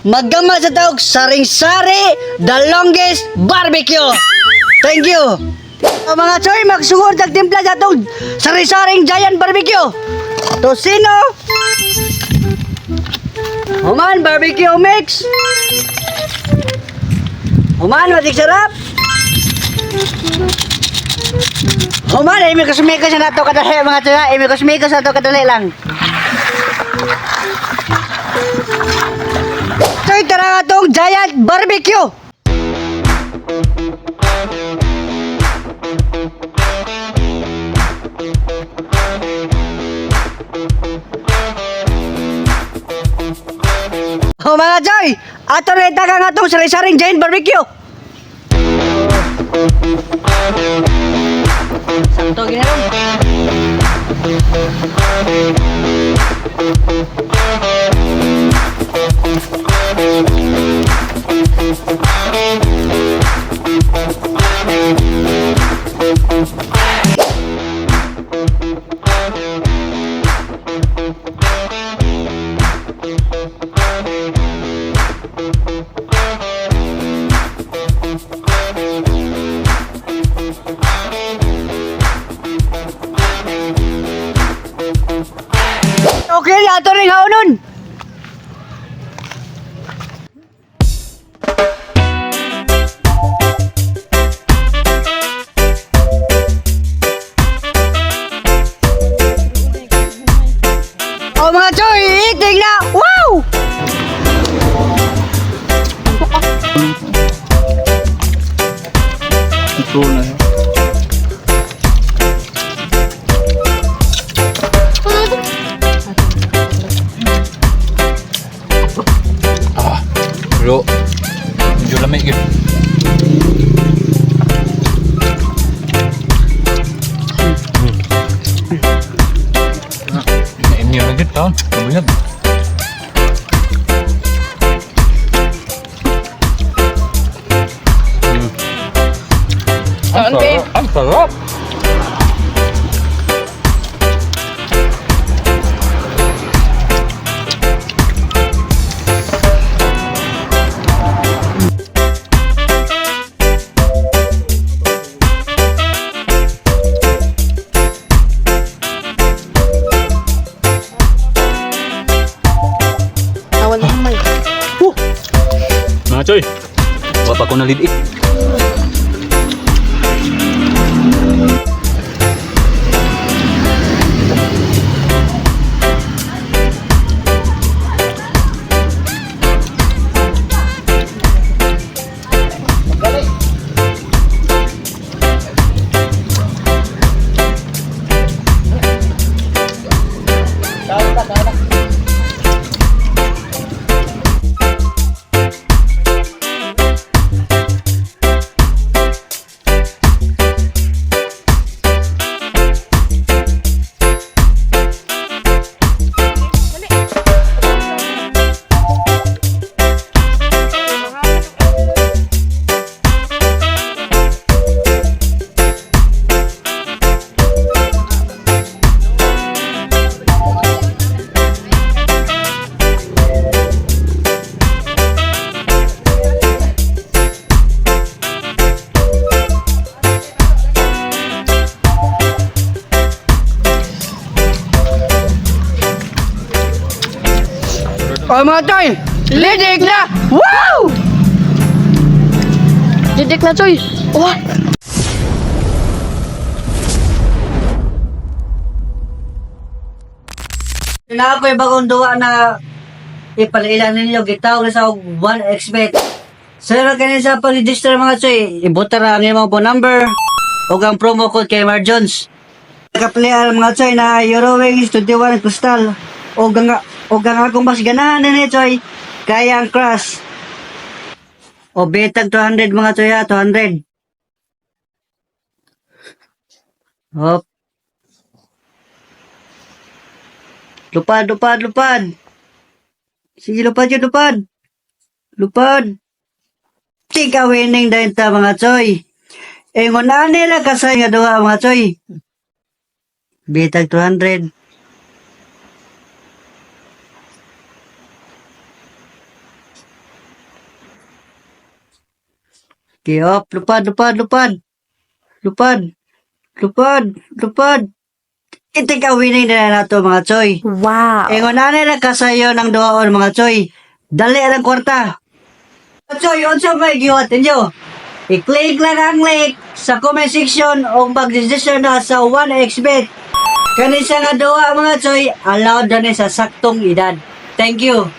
Maggama sa tawag saring-sari, the longest barbecue. Thank you. O, mga choy, magsugod ang timpla sa atong sari-saring giant barbecue. Tosino. Human barbecue mix. Human, matik sarap. Human, ay mikos-mikos na nato kadali, mga choy. Ay mikos-mikos na to kadali lang. Choy, tara atong giant barbecue. O mga Joy, ato na itagang atong sari-saring giant barbecue. Sakto ginaron. Okay, ato rin haunon. Oh mga Joy, eating na! Wow! Ito na. Ah, pero medyo lamig yun. Naimniyo na gid taon. Kabuyag. Ang Kaon, babe. sarap. Ang sarap. Awan na may. Mga choy, wa pa ko nalid-it. Oh mga Joy, lidig na! Wow! Didik na, Choy. Wah! Na ako'y bagong duwa na ipalailan ninyo, gitawag na sa 1xBet. Sir, kanin sa pag-register mga choy, ibutar ang imong phone number o ang promo code kay Mar Jones. Nakaplay ang mga choy na Eurowings 21 Crystal o ang akong mas ganahan ni choy, kaya ang crush. O betag 200 mga choy ha, 200. Hop. Lupad, lupad, lupad. Sige, lupad yun, lupad. Lupad. Tika winning dahil ta mga choy. Ingon ani lang kasay nga duha mga choy. Bitag 200. Okay, up, lupad, lupad, lupad. Lupad. Lupad, lupad. I-take a winning na nato, mga choy. Wow. Ingon ani lang kasayo ng duhaon, mga choy. Dali ang kwarta. Mga choy, unsa may giwat ninyo? I-click lang ang link sa comment section o mag-register na sa 1xBet. Kani siya nga duha, mga choy, allowed na ni sa saktong edad. Thank you.